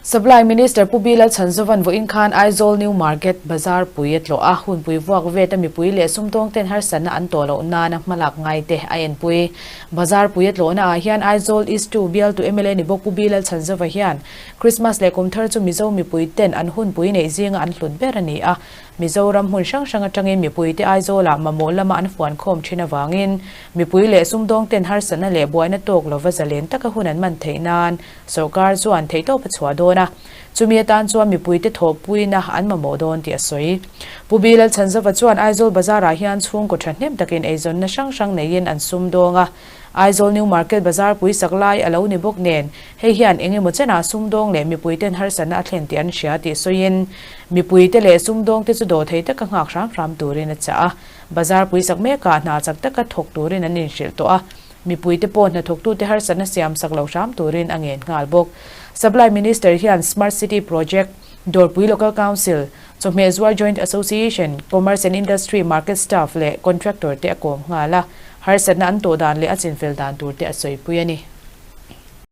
Supply Minister Pu B Lalchhanzova'n vawiin khan Aizawl New Market Bazar pui a tlawh a, hunpui vuak vet a mipui leh sumdawng ten harsatna an tawh loh nana hmalak ngai te a enpui. Bazar pui a tlawhna ah hian Aizawl East 2 bialtu mla ni bawk Pu B Lalchhanzova hian Christmas leh kum thar chu Mizo mipui ten an hunpui neih zinga an hlut ber a ni a, Mizoram hmun hrang hrang atangin mipuite Aizawlah mamawh lama an fuan khawm thin avangin mipui leh sumdawng ten harsatna leh buaina tawk lova zalen taka hun an man theih nan Sorkar chuan theihtawp a chhuah dawn a, chumi atan chuan mipuite thawhpuina an mamawh dawn tih a sawi. Pu B Lalchhanzova chuan Aizawl Bazar-ah hian chhungkaw thahnem takin eizawnna hrang hrang neiin an sumdawng a, Aizawl New Market Bazar puisak lai a lo ni bawk nen, hei hian eng emaw chenah sumdawng leh mipuiten harsatna a thlen tih an hria tih sawiin, mipuite leh sumdawngte chu dawhthei taka nghak hram hram turin a chah a, Bazar puisak mekah hna chak taka thawk turin an inhrilh tawh a. Mipuite pawh hnathawktute harsatna siamsak lo hram turin a ngen nghal bawk. Supply Minister hian Smart City Project, Dawrpui Local Council, Chawhmeh Zuar Joint Association, Commerce and Industry Market Staff leh Contractor te a kawm nghal a, harsatna an tawh dan leh a chinfel dan tur te a sawipui a ni.